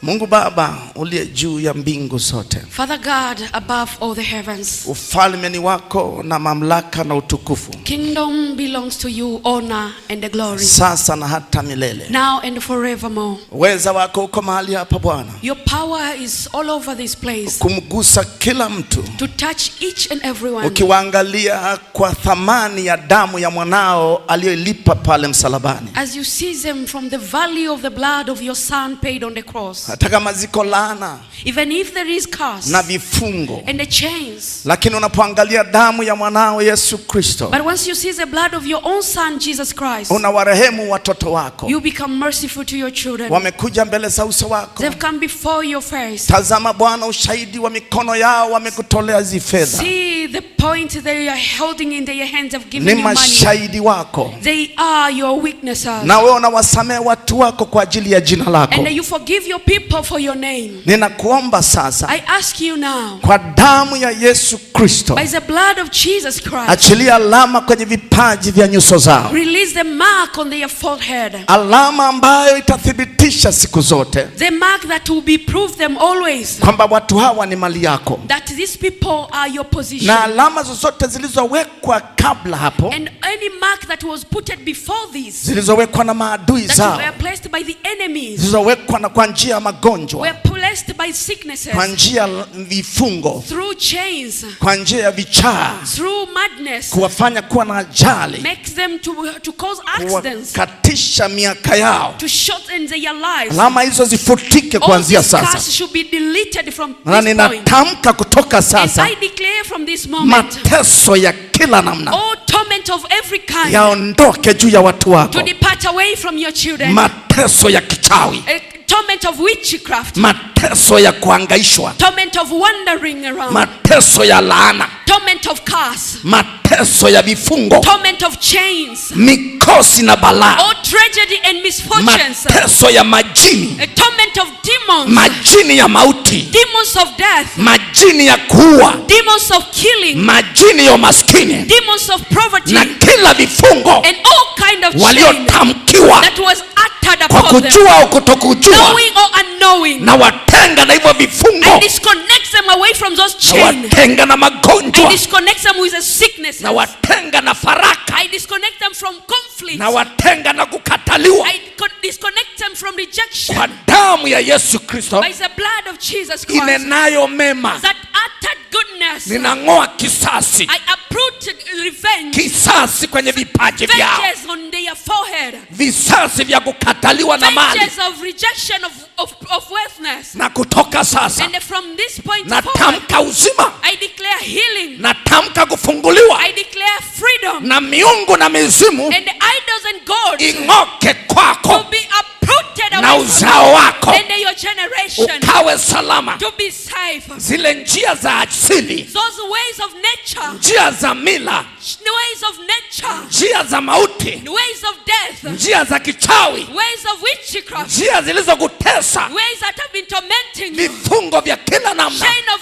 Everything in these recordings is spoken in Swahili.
Mungu Baba uliye juu ya mbingu zote, Father God, above all the heavens, ufalme ni wako na mamlaka na utukufu, kingdom belongs to you, honor and the glory, sasa na hata milele. Now and forevermore. Uweza wako uko mahali hapa Bwana, Your power is all over this place kumgusa kila mtu, to touch each and every one. Ukiwaangalia kwa thamani ya damu ya mwanao aliyoilipa pale msalabani. As you see them from the value of the blood of your Son paid on the cross. Hata kama ziko laana Even if there is curse na vifungo, and the chains. Lakini unapoangalia damu ya mwanao Yesu Kristo, But once you see the blood of your own Son, Jesus Christ, unawarehemu watoto wako. You become merciful to your children. Wamekuja mbele za uso wako. They've come before your face. Tazama Bwana, ushahidi wa mikono yao wamekutolea hizi fedha, See the point they are holding in their hands of giving ni you money. Mashahidi wako, They are your witnesses. Na wewe unawasamehe watu wako kwa ajili ya jina lako. And you forgive your people for your name. Ninakuomba sasa I ask you now, kwa damu ya Yesu Kristo, by the blood of Jesus Christ, achilia alama kwenye vipaji vya nyuso zao, release the mark on their forehead. Alama ambayo itathibitisha siku zote The mark that will be prove them always kwamba watu hawa ni mali yako, that these people are your possession. Na alama zozote zilizowekwa kabla hapo, And any mark that was put before this, zilizowekwa na maadui that zao, were placed by the enemies, zilizowekwa na kwa njia ya magonjwa, were placed by sicknesses, kwa njia ya vifungo, through chains, kwa njia ya vichaa, through madness, kuwafanya kuwa na ajali, makes them to cause accidents, kuwakatisha miaka yao. To shorten their lives. Alama hizo zifutike All kuanzia these sasa, curses should be deleted from na this point. ninatamka kutoka And sasa, I declare from this moment, mateso ya kila namna all torment of every kind yaondoke juu ya watu wako, to depart away from your children. Mateso ya kichawi, A torment of witchcraft, mateso ya kuhangaishwa, torment of wandering around, mateso ya laana, torment of curse, mateso ya vifungo, torment of chains, mikosi na balaa, all tragedy and misfortunes, mateso ya majini, a torment of demons, majini ya mauti, demons of death, majini ya kuua, demons of killing, majini ya umaskini demons of poverty, na kila vifungo and all kind of chain waliotamkiwa that was uttered kwa upon them, kujua au kutokujua, knowing or unknowing. Nawatenga na hivyo vifungo, I disconnect them away from those chains. Nawatenga na I magonjwa, disconnect them with the sicknesses. Nawatenga na faraka, I disconnect them from conflict. Nawatenga na kukataliwa I disconnect them from rejection. Kwa damu ya Yesu Kristo By the blood of Jesus Christ inenayo mema, that uttered goodness. Ninang'oa kisasi, I uprooted revenge. Kisasi kwenye vipaji vyao, Vengeance on their forehead. Visasi vya kukataliwa na mali, Vengeance of rejection of wealthness. Na kutoka sasa And from this point forward, natamka uzima, I declare healing. Natamka kufunguliwa, I declare freedom. Na miungu na mizimu And the idols and gods ing'oke kwako to be uprooted na away from uzao wako and your generation ukawe salama. To be safe. Zile njia za asili, Those ways of nature, njia za mila, the ways of nature, njia za mauti, the ways of death, njia za kichawi, ways of witchcraft, njia zilizokutesa, ways that have been tormenting you, vifungo vya kila namna chain of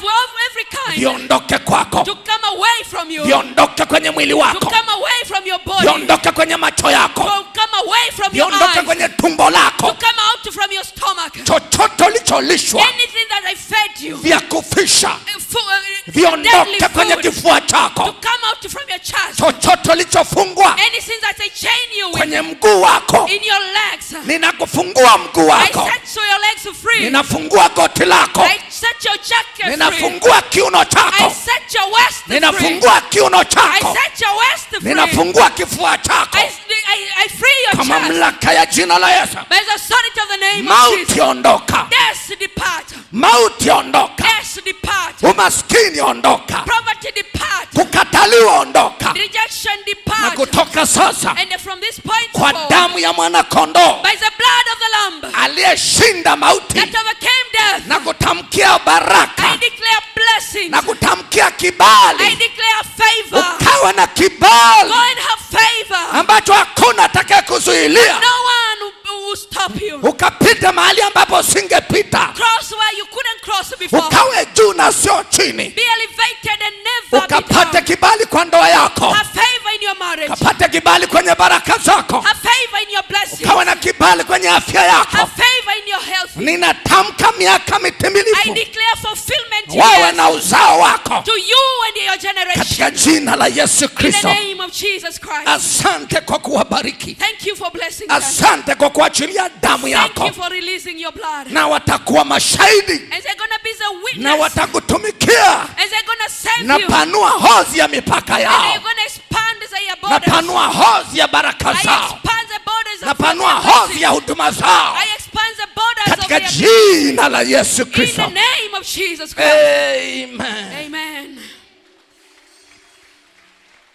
every kind viondoke kwako, to come away from you, viondoke kwenye mwili to wako, come away from your body, viondoke kwenye macho yako, to come away from your viondoke eyes, kwenye tumbo to lako, come out from your stomach. Chochote ulicholishwa Anything that I fed you, vya kufisha deadly viondoke kwenye food, kifua to chako, come out from your chest. Chochote ulichofungwa Anything that I chain you with kwenye mguu wako, in your legs, ninakufungua mguu I wako, set your legs free. Ninafungua goti lako, I set your jacket free. Ninafungua kiuno I chako, set your waist free. Ninafungua kiuno I chako, set your waist free. Ninafungua kifua chako I free your kwa chest. Mamlaka ya jina la Yesu. By the authority of the name of Jesus. Mauti ondoka, Death depart. Mauti ondoka, Death depart. Umaskini ondoka, Poverty depart. Kukataliwa ondoka, Rejection na depart. Kutoka sasa And from this point kwa forward, damu ya mwana kondoo by the blood of the Lamb aliyeshinda mauti that overcame death, na kutamkia baraka I declare blessings. Na kutamkia I kibali, declare favor. Ukawa na kibali Go and have favor. Ambacho hakuna atakaye kuzuilia, No one will stop you. Ukapita mahali ambapo usingepita, Cross where you couldn't cross before. Ukawe juu na sio chini, Be elevated and never be ukapate down. Kibali kwa ndoa yako, Have favor in your marriage. Ukapate kibali kwenye baraka zako, Have favor in your blessings. Ukawe na kibali kwenye afya yako, Have favor in your health. Ninatamka miaka I mitimilifu declare fulfillment wewe years na uzao wako to you and your generation. Katika jina la Yesu In the Kristo. name of Jesus Christ. Asante kwa kuwabariki, Thank you for blessing them. Asante kwa kuachilia damu Thank yako, you for releasing your blood. Na watakuwa mashahidi And they're going to be the na witness. Watakutumikia. And they're going to serve Na you. panua hozi ya mipaka And yao, they're going to expand their na borders. panua hozi ya baraka I zao, expand the borders na of panua your hozi blessings. Ya huduma zao I expand the borders of katika their jina la Yesu In Kristo. the name of Jesus Christ. Amen. Amen.